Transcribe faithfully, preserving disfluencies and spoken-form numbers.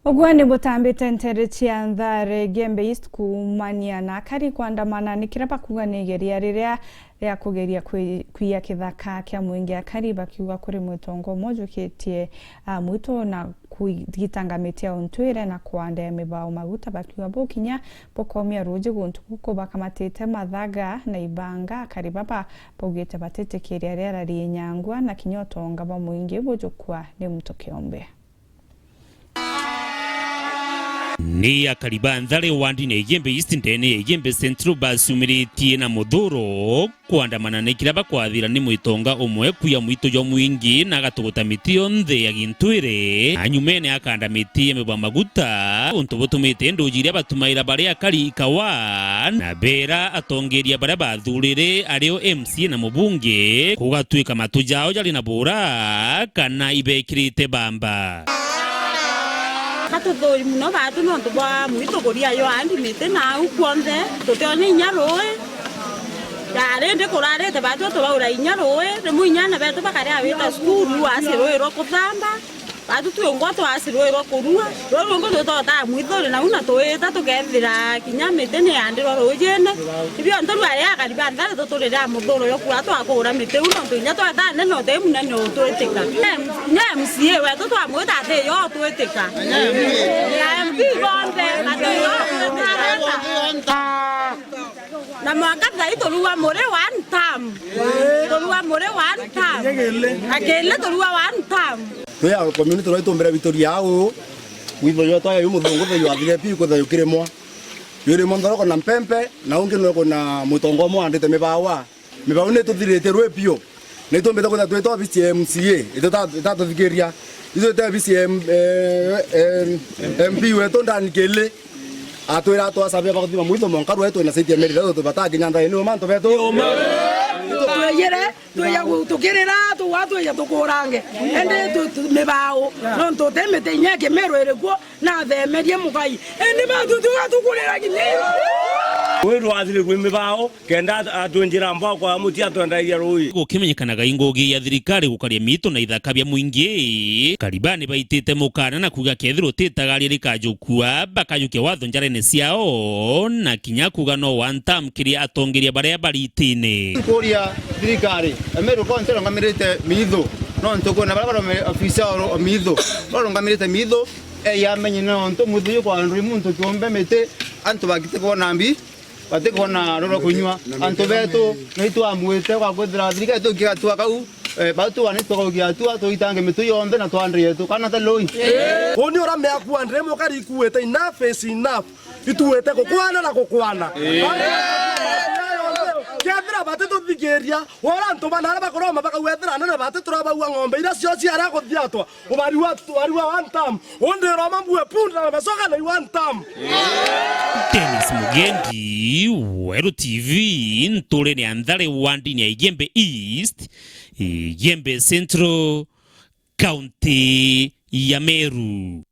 Ugwe ni butambite ntere cia Nthare Igembe East kuumania na akari kwandamana ni kiria bakuuga ni igeria riria ria kugeria kwi-, kwiya kithaka kia mwingi, akari bakiuga kuri mwitongo umwe ujukitie, a, mwitu na kugitanga miti ya untwire na kwandea mibao maguta, bakiuga bukinya bukomia ruuji guntu guku bakamatite mathaga na ibanga. Akari baba baugite batitikiria riera riinyangua na kinya utonga bwa mwingi bujukua ni muntu kiombe. Ni akari ba Nthare wandini ya Igembe East ndene ya Igembe Central bacumiritie na muthuro kwandamana ni kiria bakwathira ni mwitonga umwe kuya mwitu jwa mwingi na agatuguta miti yonthe ya gintwire, na nyumene akanda miti ya mibwa maguta, untu butumite nduji iria batumaira bari akari ikawa, na beera atongeria baria bathurire ario M C A na mubunge kugatwika matu jao jari na buura kana ibekirite bamba. Atuthuri mono baatu nontu bwa mwitu kuria yo andi miti na au kwonthe, tutiona inya ruui. Ya, rindi kurarite baatu tubaura inya ruui, rimwe inya aana beetu bakaria wita cukuru, waasi ruui rwa kuthamba, baatu twingwa twaasi ruui rwa kurua, ruu rungi tutota mwithuri nau na twita tukethira kinya miti ni yandirwa ruujine. Ibio ntu rwari akari ba Nthare tuturire a muthuro yo kuuga twakuura miti uu, nontu inya tweta nene uti munene utwitika. Inya M C A weetu twamwita ati yo utwitika. Na M P bonthe ati yo utwitika. Na mwanka thai turua muri one term. Turua muri one term. Na kili turua one term. Twi a community rwa itumbira Victoria au. Witho yo twaya yu muthungu thayu athire pi kuthayu kirimwa. Yuri monthoroko na mpempe, na ungi nweko na mutongo umwe andite mibawa. Mibau ni tuthirite rwi piu. Ni tumbite kwithira twita obisi ya M C A, ituta-, itatuthikiria. Itwite obisi ya M-, eh, eh, M P wetu ndani kili. Atwira twasabia bakuthima mwitho monka rwetu na siti ya meri, rwetu tubatakinya ndai ni uma ntu betu. Tweyire, tweya gu-, tukirira, tuwa tweya tukurange. Indi tu-, tu-, mibau, nontu uti miti inya kimeru iri kuo, na athemerie mugai. Indi batu tiga tukurira kinya. Wi rwathiri rwi mibau, kenda at-, atwinjira mbao kwa muti atwendagia rui. Gukimenyekanaga ingugi ya thirikari gukaria miitu na ithaka bia mwingi, Karibani baitite mukana na kuuga kethira utitagaria rikajukua, bakajukia watho njarene ciao, na kinya kuuga no one term kiri atongeria baria bari itine. Kuria thirikari, Emeru County irungamirite miitho, nontu kwina baria barome-, ofisa o, o miitho, barungamirite miitho, ei amenye nontu mwitho jukwa ndwi muntu kiumbe miti, antu bagite kwona mbi, batikwona roro kunyua. Antu betu, ni twamwite kwa kwithira thirikari tukigatua kau, eh, bau tuane tukaugia atua, tuitange mitu yonthe na twandrie tu, kana ta loi. Uni ura meaku andre mukari ikuite, enough is enough. Ituite gukwana na gukwana. Kethira bati tuthikiria, wora antu bana aria bakoroma bakauethira anene bati turabaua ng'ombe iria cio ciaria guthiatwa. Ubari wa, ubari wa one term. Undi roma mbue punda na macoka na one term. Dennis Mugendi, Weru T V, nturene ya Nthare wandini ya Igembe East, Igembe Central, County ya Meru.